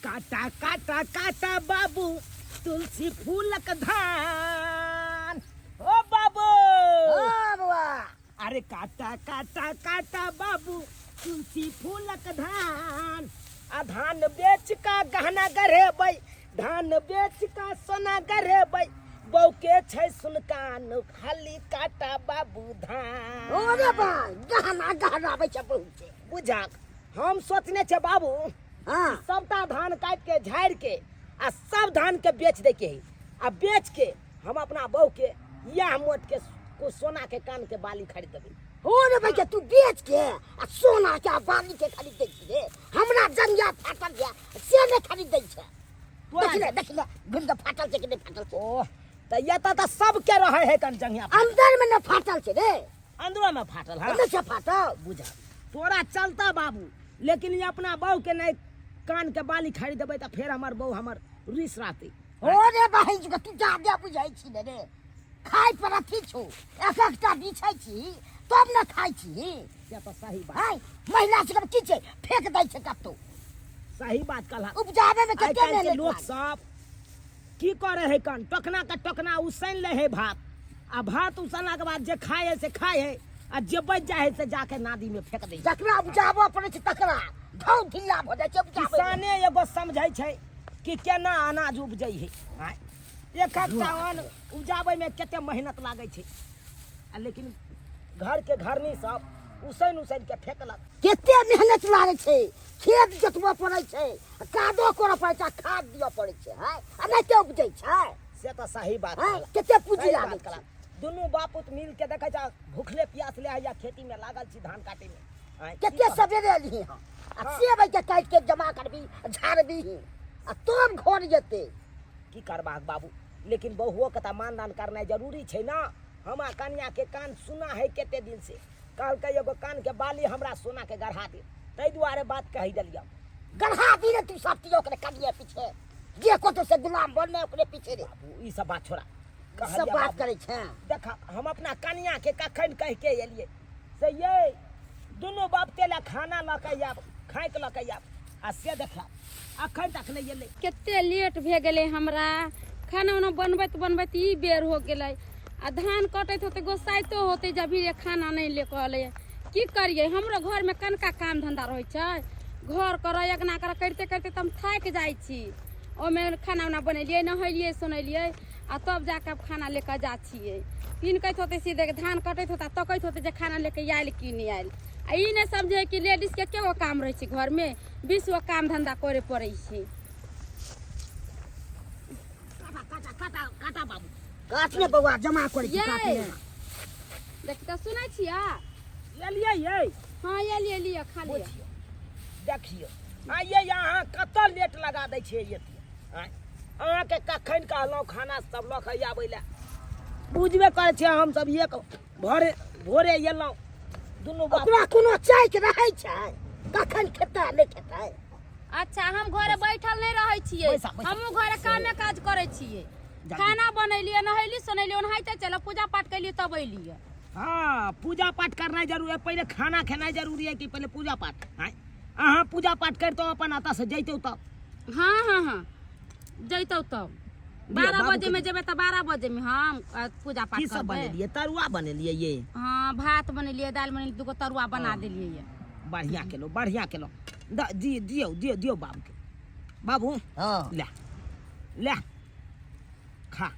काटा काटा काटा बाबू तुलसी फूलक धान ओ बाबू। हाँ बउआ। अरे काटा काटा काटा बाबू तुलसी फूलक धान, आ धान बेच का गहना गढ़ेबै, धान बेच का सोना गढ़ेबै, बऊ के छै सुनकान खाली काटा बाबू धान। अरे बा, गहना गहराबै छै बहू के। बुझाक हम सोचने छै बाबू, हाँ। सबटा धान काटि के झाड़ि के आ सब धान के बेच दे के है, आ बेच के हम अपना बहू के इएह मोट के कुछ सोना के कान के बाली खरीद देबै। हो रे भैया, तू बेच के आ सोना के आ बाली के खरीद दै छी रे, हमरा जंगिया फाटल या से नहि खरीद दै छै। तोरा देख ले, देख ले, घुमि के फाटल छै कि नहि फाटल छै। ओह, तऽ एतऽ तऽ सबके रहै है कन जंगिया फाटल। अंदर में नहि फाटल छै रे। अंदरो में फाटल है। अंदर से फाटल। बुझा तोरा चलता बाबू, लेकिन ये अपना बहू के नहीं कान के बाली खरीद देबै तऽ फेर हमर बहू हमर रिस रहतै। ओ रे बहिन जी, तू जादे बुझै छी ने रे, खाय पर अथी छौ, एक एकटा बिछै छी तब ने खाय छी। से तऽ सही बात। हाय, महिला सबके की छै, फेंक दै छै कतौ। सही बात कहला। उपजाबे में कते आइ काल्हि के मेहनत लोक लागै। सब की करे है कन, टोकना के टोकना उसैन ले है भात, आ भात उसनला के बाद जे खाय है से खाय है, आ जे बच जाय है से जाके नादी में फेंक दै छै। जकरा उपजाबऽ पड़ै छै तकरा घाव ढिल्ला भऽ जाइ छै उपजाबै में। किसाने एगो समझै छै कि केना अनाज उपजै है। आँय, एक एकटा अन्न उपजाबै में कते मेहनत लागै छै, आ लेकिन घर के घरनी सब उसैन उसैन के फेंकलक। कते मेहनत लागै छै, खेत जोतबऽ पड़ै छै, कादो करऽ पड़ै छै, खाद दिअ पड़ै छै, है, आ नहि ते उपजै छै। से तऽ सही बात हैं, कहला। कते पूंजी सही लागै बात छै। कहला। दुनू बापुत मिल के देखै छ, भूखले प्यासले हैया खेती में लागल छी धान काटे में। आँय, की कते कहब? सवेरे एलही हँ, आ हाँ। सेब के काटि के जमा करबी, झाड़बी, आ तब घर जेतै। की करबाक बाबू, लेकिन बहुओ के तऽ मानदान करनाइ जरूरी छै ने। हमरा कनिया के कान सुना है कते दिन से, कहलकै एगो कान के बाली हमरा सोना के गढ़ा दे, ताहि दुआरे बात कहि देलियौ। गढ़ा दी रे तू सब चीज ओकरे कनिया पीछे, जे कतौ से गुलाम बनने ओकरे पीछे रे। बाबू ई सब बात छोड़ा, ई सब बात करै छै। देख हम अपना कनिया के कखन कहि के एलियै से ये दुनू बाप तेला खाना लऽ के आयब, खाइक लऽ के आयब, आ से देख अखन तक नहि एलै। कते लेट भए गेलै हमरा, खाना उना बनबैत बनबैत ई बेर हो गेलै, आ धान कटैत होतै, गोसाइतो होतै, जब भी खाना नहि ले कऽ एलै। की करियै, हमरो घरमे कनका काम धन्धा रहै छै, घर करऽ अङ्गना करऽ करिते करिते तऽ हम थाकि जाइ छी। ओहिमे खाना उना बनेलियै, नहेलियै सोनेलियै, आ तब जाकऽ खाना लऽ कऽ जा छियै। पिनकैत होतै सीधे धान कटैत होतै, तकैत होतै जे खाना लऽ कऽ आयल कि नहि आयल। आ ई नहि समझै कि लेडीजके केगो काम रहै छै घरमे, 20 गो काम धन्धा करे पड़ै छै। काटा काटा काटा काटा बाबू। काट ने बौआ, जमा करै छी, काट ने। देख तऽ सुनै छियै? एलियै यै? हाँ एलियै, लिअ खा लिअ। बुझियौ देखियौ, आ ये अहाँ कतऽ लेट लगा दै छियै एते? आँय, अहाँके कखन कहलहुँ खाना सब लऽ कऽ आबै लए, बुझबे करै छियै हमसब एक भोरे भोरे एलहुँ दुनू बाप। ओकरा कोनो चैक रहै छै कखन खेतै नहि खेतै? अच्छा हम घरे बैठल नहि रहै छियै, बैसा, बैसा। हमहूँ घरे कामे काज करै छियै। जा। खाना बनेलियै, नहेली सोनेलियै, ओनाहिते चलऽ पूजा पाठ केलियै तब एलियै। हाँ पूजा पाठ करनाइ जरूरी है, पहिले खाना खेनाइ जरूरी है कि पहिले पूजा पाठ? आँय, अहाँ पूजा पाठ करितहुँ अपन एतऽ से जैतहुँ तब। हाँ हाँ हाँ जैतौ तब। दियौ, 12 बाबू बजे के में जेबै तऽ 12 बजे में हम पूजा पाठ की सब करबै। बनेलियै? तरुआ बनेलियै ये? हाँ भात बनेलियै, दालि बनेलियै, दूगो तरुआ बना हाँ। देलियै ये। बढ़िया केलहुँ, बढ़िया केलहुँ। दी, दियौ, दियौ, दियौ बाबूके। बाबू, हाँ। ले, ले, खा,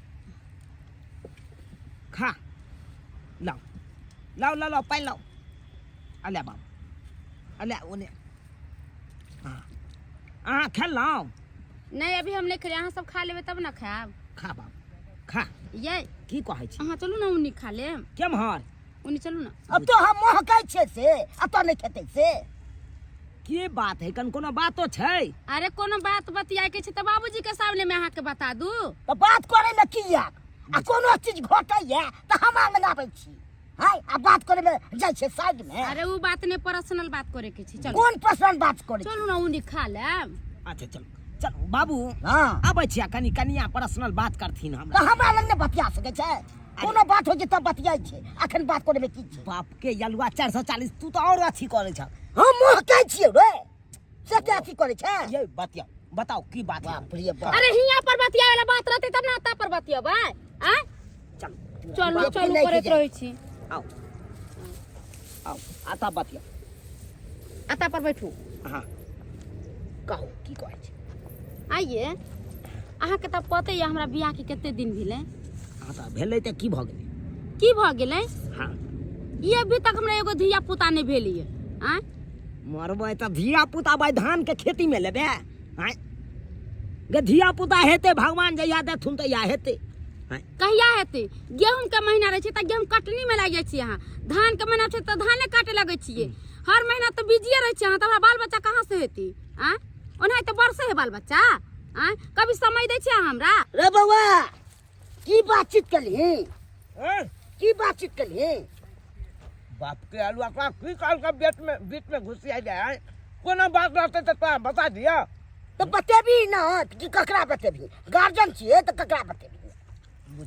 खा, लाओ, लाओ, लाओ, लाओ, पानि लाओ। आ ले बाबू, आ ले, ओने। हाँ। अहाँ खेलहुँ? नहीं अभी हम नहीं खेलियै, अहाँ सब खा लेबै तब ने खायब। खा बाबू, खा। ये की कहै छी? अहाँ चलू ने उन्नी खा लेब। केम्हर? उन्नी चलू ने। अब तो हम महकै छियै से, अब तो नहीं खेतै से। की बात है, कन कोनो बातो छै? अरे कोनो बात बतियाए के छै तऽ बाबूजी के सामने में अहाँ के बता दू। तऽ बात करे में की या? आ कोनो चीज घटैया तऽ हमरा लग आबै छी। हाय, आ बात करे में जाइ छै साइड में। अरे उ बात नहीं, पर्सनल बात करे के छै। चलू। कोन पर्सनल बात करे? चलू ना उन्नी खा लेब। अच्छा चलू, चलू बाबू। हाँ। आबै छियै, कनी कनिया पर्सनल बात करथिन हमरा। तऽ हमरा लग नहि बतिया सकै छै? कोनो बात होइ छै तब बतियाइ छै, अखन बात करे में की छै? बाप के यलुआ 440, तू तऽ और अथी करै छह। हम महकै छियै रे, से के अथी करै छै? ये बतिया, बताओ की बात है? बाप रे बाप। अरे हियां पर बतियावे वाला बात रहते तब ना ता पर बतियबै आँय? चलू। चलू बाप चलू नहि करैत जाय। रहै छी। आओ आओ, आता बतिया। आता पर बैठू। हाँ, कहू की कहै छी। आइए, अहाँके तऽ पते यऽ हमरा बियाहके कते दिन भेलै। हाँ, तऽ भेलै तऽ की भऽ गेलै? की भऽ गेलै? हाँ। ई अभी तक हमरा एगो धिया पुता नहि भेल यऽ। आँय? मरबै तऽ धिया पुता भाइ धानके खेतीमे लेबै? आँय गे, धिया पुता हेतै भगवान जहिया देथुन तहिया हेतै। आँय? कहिया हेतै? गेहूँ के महीना रहै छै तऽ गेहूँ कटनी में लागि जाइ छियै अहाँ, धान के महीना छै तऽ धाने काटे लगै छियै, हर महीना तऽ बिजिए रहै छियै अहाँ, तऽ हमरा बाल बच्चा कहाँ से हेतै? आँय, ओनाहि तऽ बरसै है बाल बच्चा। आँय, कभी समय दै छियै अहाँ हमरा? रे बौआ, की बातचीत केलही? हैं? की बातचीत केलही? बाप के आलू का की काल का बीच में बीच में घुसी आ जाए हैं? कोनो बात रहते तो तोरा बता दिया। तऽ बतेबी ना कि ककरा बतेबी? गार्जियन छियै तऽ ककरा बतेबी?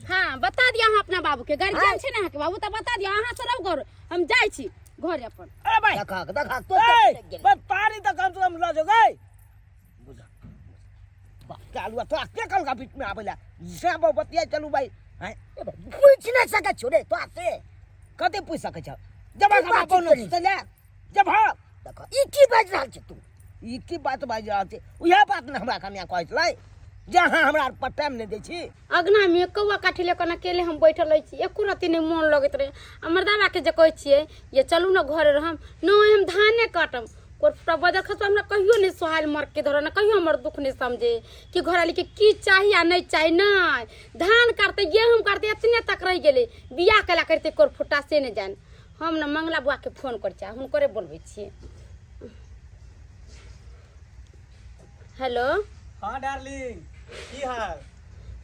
हाँ, बता दिया अहाँ अपना बाबू के, गार्जियन हाँ। छै ने अहाँके बाबू, तऽ बता दिया। अहाँ से रहू घर, हम जाइ छी घर अपन। अरे भाई, देखक देखक तो। ए, बस पानी तो कम से कम लऽ जो गई। बुझा बाप के आलू तोरा के कल का बीच में आबेला से बतिया। चलू भाई, हैं? पूछि नहि सकै छौ रे तोरा से। कते पूछि सकै छ? जब की हमरा बातचीत कोनो करी? से ले जब। हाँ। देख, ई की बाजि रहल छै तू? ई की बात बाजि रहल छै? उएह बात ने हमरा कनिया कहै छलै जे अहाँ हमरा पर टाइम नहि दै छी। अगना में कौआ काठी ले कऽ अकेले हम बैठल रहै छी, एको रत्ती नहि मोन लगैत रहै। आ मर्दाबाके जे कहै छियै ये चलू ने घरे रहम, नहि, हम धाने काटम। कोरफुटा बजर खसबा हमरा कहियो नहि सोहायल मर के धरल, कहियो हमर दुख नहि समझे कि घरवाली के की चाही आ नहि चाही। नहि धान काटतै, गेहूँ काटतै, एतने तक रहि गेलै। बियाह केला करतै कोरफुटा से नहि जान। हम ने मंगला बुआके फोन करै छियै, हुनकरे बोलबै छियै। हेलो। हाँ डार्लिंग, की हाल?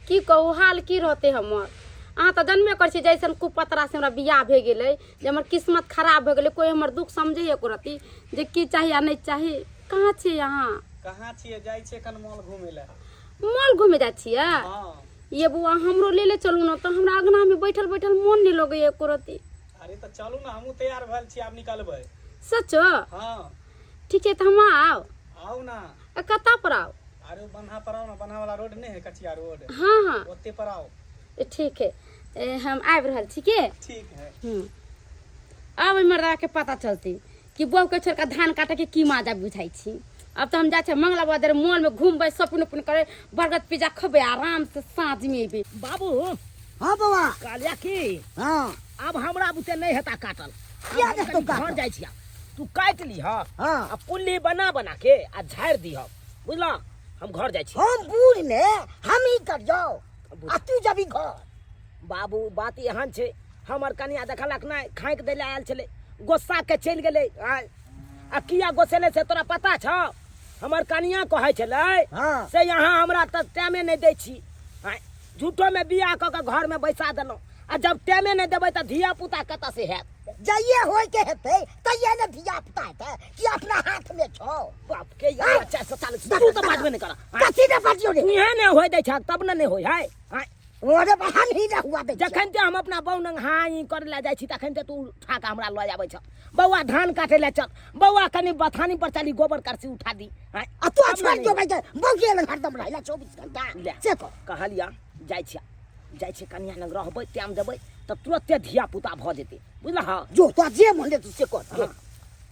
की कहू, हाल की रहतै हमर? अहाँ तऽ जनबे करै छी जैसन कुपतरा से हमरा बियाह भए गेलै, जे हमर किस्मत खराब भए गेलै। कोइ हमर दुख समझै एको रत्ती जे की चाही आ नहि चाही? कहाँ छियै अहाँ? कहाँ छियै? जाइ छियै एखन मॉल घूमे लए। मॉल घूमे जाइ छियै? हाँ। ये बौआ, हमरो ले ले चलू ने तऽ, हमरा अङ्गनामे बैठल बैठल मोन नहि लगैए एको रत्ती। अरे तऽ चलू ने, हमहूँ तैयार भेल छी, आब निकलबै। सच? हाँ। ठीक छै, तऽ हम आउ? आउ ना। आ कतऽ पर आउ? अरे ओ बन्हा पर आउ ना, बन्हा वाला रोड नहीं है, कचिया रोड? हाँ हाँ। ओते पर आउ। ए, ठीक है, ए, हम आबि रहल छी के। ठीक है। अब ओहि मर्दाके पता चलतै कि बहूके छोड़ि कऽ धान काटैके की मजा बुझाइ छी। अब तऽ हम जाइ छियै मंगला बाजार, मॉलमे घूमबै, शॉपिंग उपिंग करै, बर्गर पिज्जा खेबै, आरामसँ साँझमे अयबै। बाबू। हाँ बौआ। कहलिया की, हाँ। आब हमरा बुते नहि हेता काटल। किया आब हम नहि कनि हेतौ काटल? घर जाइ छियै, तू काटि लीह। हाँ। आ पुल्ली बना बना के आ झाड़ि दीह, बुझलह? हम घर जाइ छी। हम बूढ़ ने हम ही करियौ आ तू जबी घर? बाबू, बात एहन छै, हमर कनिया देखलक नहि, खाँकि दै लए आयल छलै, गोस्सा के चलि गेलै। आँय, आ किया गोसेलै से तोरा पता छौ? हमर कनिया कहै छलै हाँ। से यहाँ हमरा तऽ टाइमे नहि दै छी। आँय, झूठोमे बियाह कऽ के घरमे बैसा देलहुँ, आ जब टाइमे नहि देबै तऽ धिया पुता कतऽ से हैत? जइए होय के हेतै तइए ने धिया पुता हेतै कि अपना हाथ में छौ? बाप के यार, अच्छा से चालू तू तऽ बाजबे नहि कर। कथी ने बाजियो रे? इहे नहि होइ दै छह तब ने नहि होइ है। आँय? ओरे बा, हम ही ना हुआ दै छियै। जखन ते हम अपना बहू नंग हाँ ई करे लए जाइ छी, तखन ते तू उठा के हमरा लऽ आबै छह, बौआ धान काटे लए चल, बौआ कनि बथानी पर चली गोबर करसी उठा दी। आँय? आ तू तब छोड़ ने जो भाई, बौके लग हरदम रहला 24 घंटा। ले। से कह। कहलिया जाइ छियै, जाइ छियै, कनिया लग रहबै, टाइम देबै तऽ तुरते धिया पुता भऽ जेतै, बुझलह? जो तो जे मन ले तू से कर जो। हाँ।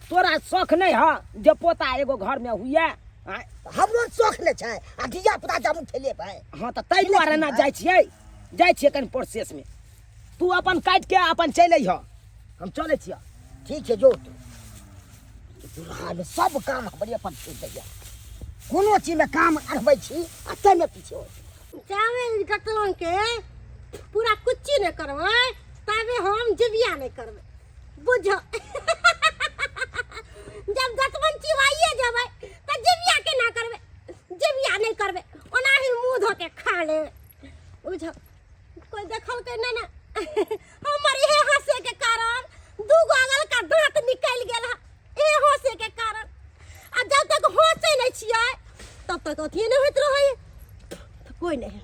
तोरा शौख नहि ह जे पोता एगो घरमे हुए? आँय? हमरो शौख ने छै आ धिया पुता जामुन खेले भाई। हाँ, तऽ ताहि दुआरे ने जाइ छियै, जाइ छियै कनि प्रोसेसमे। तू अपन काटि के अपन चलि अइह, हम चलै छियै। ठीक छै, जो तू। बुढ़ा सब काम हमरे पर छोड़ि दैया, कोनो चीजमे काम अढ़बै छी आ ताहिमे पीछे होइ छी। जाबे गतवन के पूरा कुच्ची नहि करबै ताबे हम जिबिया नहि करबै, बुझ। जब दतवन चिबाइए जेबै तऽ जिबिया केना करबै? जिबिया नहि करबै, ओनाही मुँह धो के खा लेबै, बुझ। कोइ देखलकै नहि ने। हमर इहे हंसे के कारण दूगो अगल का दांत निकलि गेल है, इहे हंसे के कारण। आ जब तक हंसै नहि छियै तब तक अथिए नहि होइत रहै। तऽ कोइ नहि,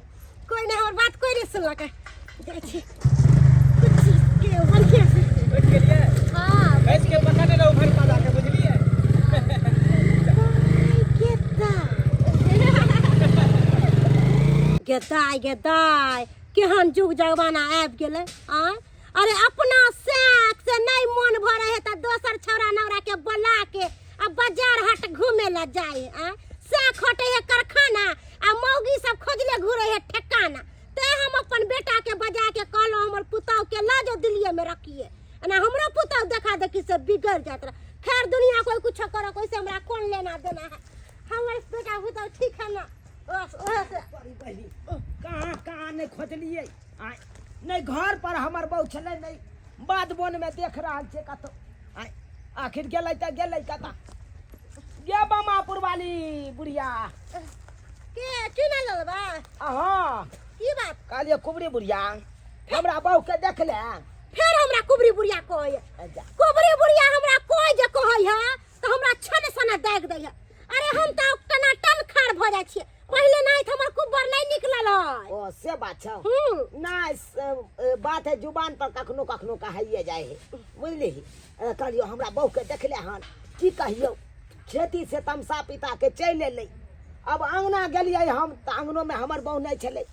कोइ नहि हमर बात कोइ नहि सुनलकै। जाइ छी कुछ के बढ़िआँ से। बैठ गेलियै? हाँ। भैंस के पकड़ने रहू भरि पाजा के, बुझलियै? केता। गे दाय गे दाय, केहन जुग जमाना आबि गेलै। आँय, अरे अपना सैक से नहि मोन भरै है तऽ दोसर छौड़ा नौड़ा के बोला के आ बाजार हाट घूमे ला जाए। आँय, सैक हटे है कारखाना आ मौगी सब खोजले घूरे है ठेकाना। ते हम अपन बेटा के बजा के कहलहुँ हमर पुतहु के लऽ जाओ दिल्लीए में रखिए, एना हमरो पुतहु देखा देखी से बिगड़ जात रहे। खैर दुनिया कोई कुछ करो, कोई से हमरा कौन लेना देना है, हमर बेटा पुतहु ठीक है ना, बस ओहे से। अरे बहिनी, कहाँ कहाँ नहि खोजलियै, आँय नहि घर पर हमर बहू छलै, नहि बाध बोन में देख रहल छियै कतौ। आँय आखिर गेलै तऽ गेलै कतऽ? गे बमापुर वाली बुढ़िया। के चुना ललबा? अहाँ की बात? कहलियै कुबरी बुढ़िया हमरा बहू के देख ले। फेर हमरा कुबरी बुढ़िया कहै? अच्छा। कुबरी बुढ़िया हमरा कोई जे कहै है तऽ हमरा छन सना दागि दै है। अरे हम तऽ टनाटन खाड़ भऽ जाइ छियै, पहिले नहि तऽ हमर कुबर नहि निकलल है। ओ से बात छौ? हूँ। नहि बात है जुबान पर कखनो कखनो कहाइए जाइ है, बुझलिही। कहलियौ हमरा बहू के देखले हन की? कहियौ खेती से तमसा पिता के चलि एलै। अब अङ्गना गेलियै हम तऽ अङ्गनोमे हमर बहू नहि छलै,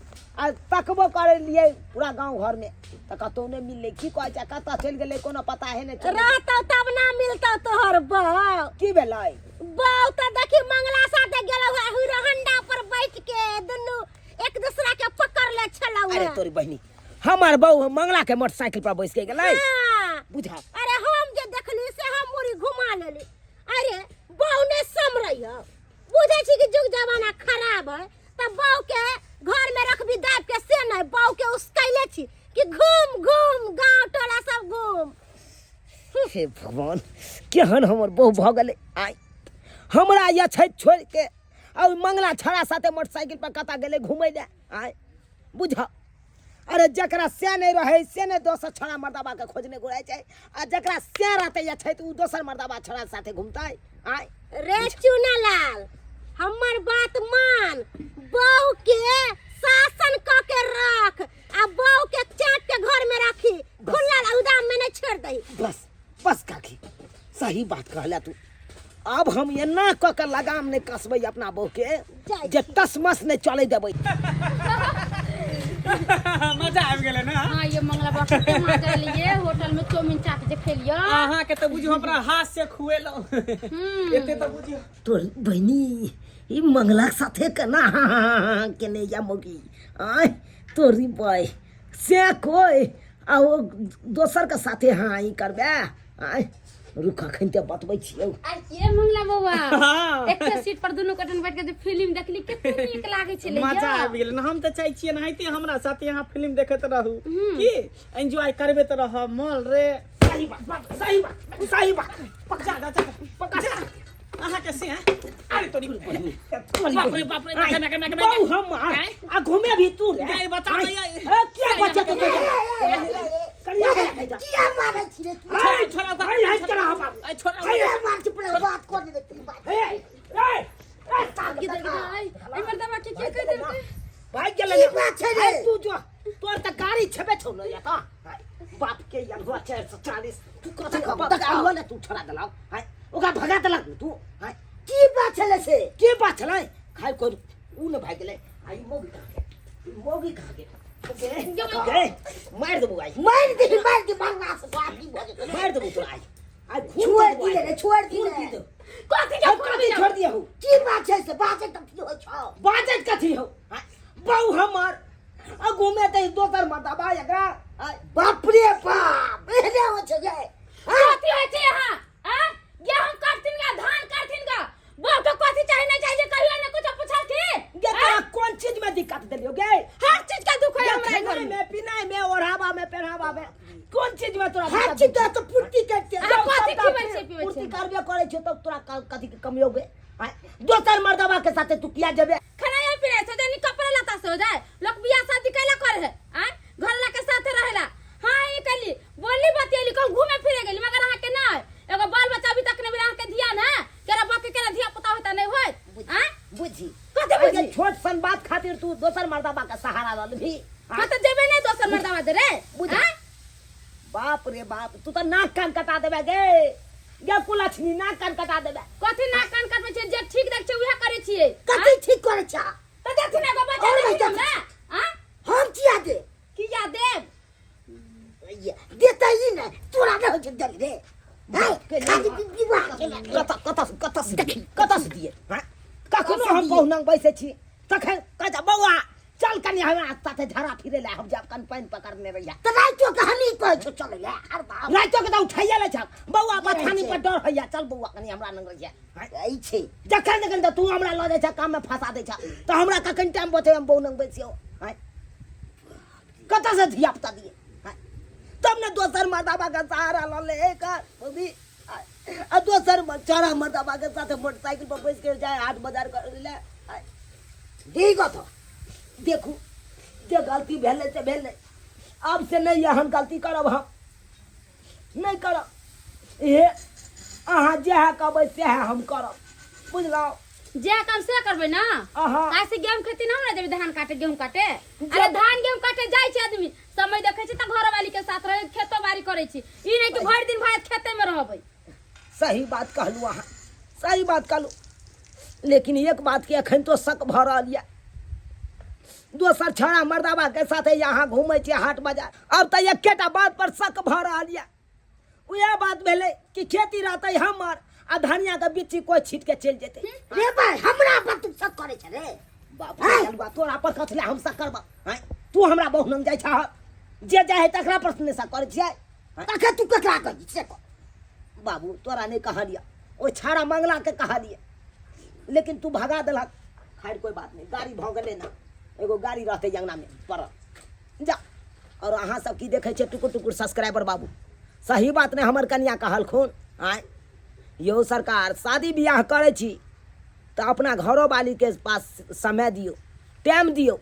आ तकबो करलियै पूरा गाँव घरमे तऽ कतहु नहि मिललै। की कहै छै, कतऽ चलि गेलै कोनो पता हे नहि चललै। रहतौ तब ना मिलतौ तोहर बहू। की भेलै? बहू तऽ देखी मंगला साथे गेलौ है हीरो होंडा पर बैठ के, दुनू एक दूसरा के पकड़ ले छलौ। अरे तोरी बहिनी, हमर बहू मंगला के मोटरसाइकिल पर बैस के गेलै? हाँ। बुझा। अरे हम जे देखली से हम मुड़ी घुमा लेली। अरे बहू नहि समरै है, बुझै छी कि जुग जमाना खराब है, तऽ बहू के घर में रखबी दाबि के से नहि, बहू के उसकैले छी कि घूम घूम गाँव टोला सब घूम। हे भगवान, केहन हमर बहू भऽ गेलै। आइ हमरा यह छै छोड़ि के आ ओहि मंगला छड़ा साथे मोटरसाइकिल पर कतऽ गेलै घूमै लए? आइ बुझ, अरे जकरा से नहि रहै से नहि दोसर छड़ा मर्दाबा के खोजने घुरै छै, आ जकरा से रहतै या छै तऽ ओ दोसर मर्दाबा छड़ा साथे घूमतै? आइ रे चुनालाल, हमर बात मान, बहू के शासन क के रख आ बहू के चाट के घर में रखी, खुला उदाम में नहीं छोड़ दही। बस बस काकी, सही बात कहला तू। अब हम एना कऽ के लगाम नहि कसबै अपना बहू के जाइ जे तसमस नहि चलै देबै। मजा आबि गेलै ने? हाँ ये मंगला बाबा, कते मजा लिए होटल में चाउमीन चाट जे खेलियो। अहाँके तऽ बुझियौ अपना हाथ से खुएलहुँ एते तऽ बुझियौ। तोर बहिनी ई मंगलाक साथे केना केने या मौगी? आँय तोरी बय से कोइ आ ओ दोसर के साथे हाँ ई करबे? आँय रुक, अखन ते बतबै छियौ। आ ये मंगला बौआ, हाँ। एक सीट पर दुनू कटन बैठ के जे फिल्म देखली, कते नीक लागै छलै। मजा यौ। आबि गेलै ने? हम तऽ चाहै छियै एनाहिते हमरा साथे अहाँ फिल्म देखैत रहू, की एंजॉय करबे तऽ रहब मॉल रे। सही बात बात, सही बात, सही बात। पक्का जा जा पक्का जा अहाँके से हैं? अरे तोरी बाप रे बाप रे, देखे ना, के ना, बहु हम आ घूमे भी तू रे। गए बता दे। ए, किया बच्चा तो करिया के जा। किया मारै छी रे? हाय छोड़ा दा। हाय हाय चला बाबू। अरे छोड़ा। किया मारै छी? पूरा बात कर दे तू बात। ए ए ए साल के देख आई एहि मर्दबा के के कहि देलकै? भाग गेलै। की बात छै रे? ए, तू जो तोर तऽ गाड़ी छेबे छौ ने या तऽ बाप के यंगवा 440 तू कथी देखो, बाप के देखो। आलुआ ने तू छोड़ा देलक? हाय ओकरा भगा देलक ने तू? हाय की बात छलै से? के बात छलै? खाइ कोइ उ ने भागि गेलै। आ ई मौगी कहाँ गेल? ई मौगी कहाँ गेल? गे गे मारि देबौ आइ। मारि दे, मारि दे, मारला से बाप की भऽ जेतौ। मारि देबौ तोरा आइ, आइ खून छोड़ पी देबौ दिले आइ। रे, छोड़ खून दिले। पी देबौ। कथी के अब खून कथी पी छोड़ दियहु? की बात छै से बाजै तऽ की होइ छौ? बाजैत कथी हौ? आँय, बहु हमर आ घूमे तऽ दोसर मर्दबा एकरा आँय, बाप रे बाप, एहने होइ छै गे? कथी होइ छै यहाँ? आँ, गेहूं काटथिन गा, धान काटथिन गा, बहू के कथी चाही नहीं चाहिए कहियो ने कुछ पूछलखिन? गे तोरा कोन चीज में दिक्कत देलियो गे? हर चीज के दुख है गे, हमरा घर खेनाइ में। में, पिनाइ में, ओढ़ावा में, पहनावा में कोन चीज में तोरा हर दिक्कत चीज के तऽ पूर्ति करते। अहाँ जब कथी सबटा खिबै छियै, पिबै पूर्ति छियै? करबे करै छियौ तब तोरा कथी के कमी होगे? आँय, दोसर मर्दबा के साथे तू किया जेबे? खाना पीना से जानी, कपड़ा लत्ता से हो जाए, लोग बियाह शादी कैला करे है? आँय, घर ला के साथे रहेला। हाँ ई कली बोली बतियली, कहूँ घूमे फिरे गेली, मगर अहाँ के ना एगो बाल बच्चा अभी तक नहीं भेल। अहाँ के ध्यान है केरा बाप के केरा धिया पुता होता नहीं होत? आँय बुझी कथी अरे बुझी? छोट सन बात खातिर तू दोसर मर्दबा के सहारा ललभी? हाँ तो जेबे नहीं दोसर मर्दवा दे रे। बुझ। आँय? बाप रे बाप, तू तऽ नाक कान कटा देबे गे, गे कुलक्षणी, नाक कान कटा देबे। कथी नाक कान कटबै छियै? जे ठीक देख छियै उएह करै छियै। कथी ठीक करै छा? तऽ जे देथिन एगो बच्चा और देथिन नहीं हमरा आ हम किया दे किया देब ये देता ही ना तोरा ना हो जल रे हाय खाली विवाह केला कत कत कत से देखी कत से दिए हाँ? कखनो हम बहुनंग बैसै छी तखन कहै छै बौआ चल कनि हमरा साथे झड़ा फिरे ला हम जाब कनि पानि पकड़ने रहिया तऽ राइतो के हमही कहै छौ चलै ले हर बाप राइतो के तऽ उठाइए लै छह बौआ बथानी छै। पर डर होइया चल बौआ कनि हमरा लग रहिया हाँ? ई छै जखन जखन तऽ तू हमरा लऽ जाइ छह काममे फंसा दै छह तऽ हमरा कखन टाइम बचै हम बहुनंग बैसियौ हाँ? कतऽ से धिया पुता दिए हाँ? तब ने दोसर मर्दाबा के सहारा लऽ ले एक बबी आ दोसर चारा मर्दाबा के साथे मोटरसाइकिल पर बैस के जाए हाट बाजार कर ले दी गो तो देखू जे गलती भेलै से भेलै आब से नहि एहन गलती करब हम नहि करब हे अहाँ जएह कहबै सएह हम करब बुझलहुँ जे काम से करबै ना अहाँ तासे गेहूं खेती ना हमरा देबै धान काटे गेहूं काटे अरे धान गेहूं काटे जाइ छै आदमी समय देखै छै तऽ घरवाली के साथ रहे खेतो बाड़ी करै छी ई नहि कि भरि दिन भात खेते में रहबै सही बात कहलहुँ अहाँ सही बात कहलहुँ लेकिन एक बात के एखन तो शक भऽ रहल यऽ दोसर छौड़ा मर्दाबा के साथे यहाँ घूमै छै हाट बाजार अब तऽ एकेटा बात पर शक भऽ रहल यऽ उएह बात भेलै कि खेती रहतै हमर आ धनिया के बिच्ची कोइ छीट के चलि जेतै रे भाई हमरा पर तू शक करै छ रे बाप रे चलुआ तोरा पर कथी लए हम शक करबह आँय तू हमरा बहु लग जाइ छह जे जाइ है तकरा पर ने शक करै छियै आँय? तखन तू ककरा कहै से कह बाबू तोरा नहि कहलियै ओहि छाड़ा मंगला के कहलियै लेकिन तू भगा देलक खैर कोई बात नहीं गाड़ी भऽ गेलै ने एगो गाड़ी रहतै अंगनामे पड़ल जा और अहाँ सब की देखै छियै टुकुर टुकुर सब्सक्राइबर बाबू सही बात नहि हमर कनिया कहलखुन आँय यौ सरकार शादी बियाह करै छी तऽ अपना घरोवालीके पास समय दियौ टाइम दियौ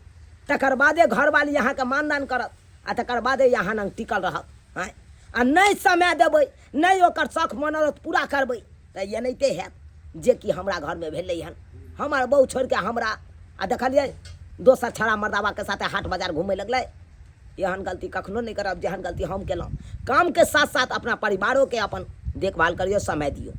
तकर बादे घरवाली अहाँके मानदान करत आ तकर बादे अहाँ लग टिकल रहत आँय आ नहि समय देबै नहि ओकर शौख मनोरथ पूरा करबै तऽ एनाहिते हैत जेकि हमरा घरमे भेलै हन हमर बहु छोड़िके हमरा आ देखलियै दोसर छड़ा मर्दाबाके साथे हाट बाजार घूमय लगलै एहन गलती कखनो नहि करब जेहन गलती हम केलहुँ कामके साथ साथ अपना परिवारोके अपन देखभाल करियौ समय दियौ।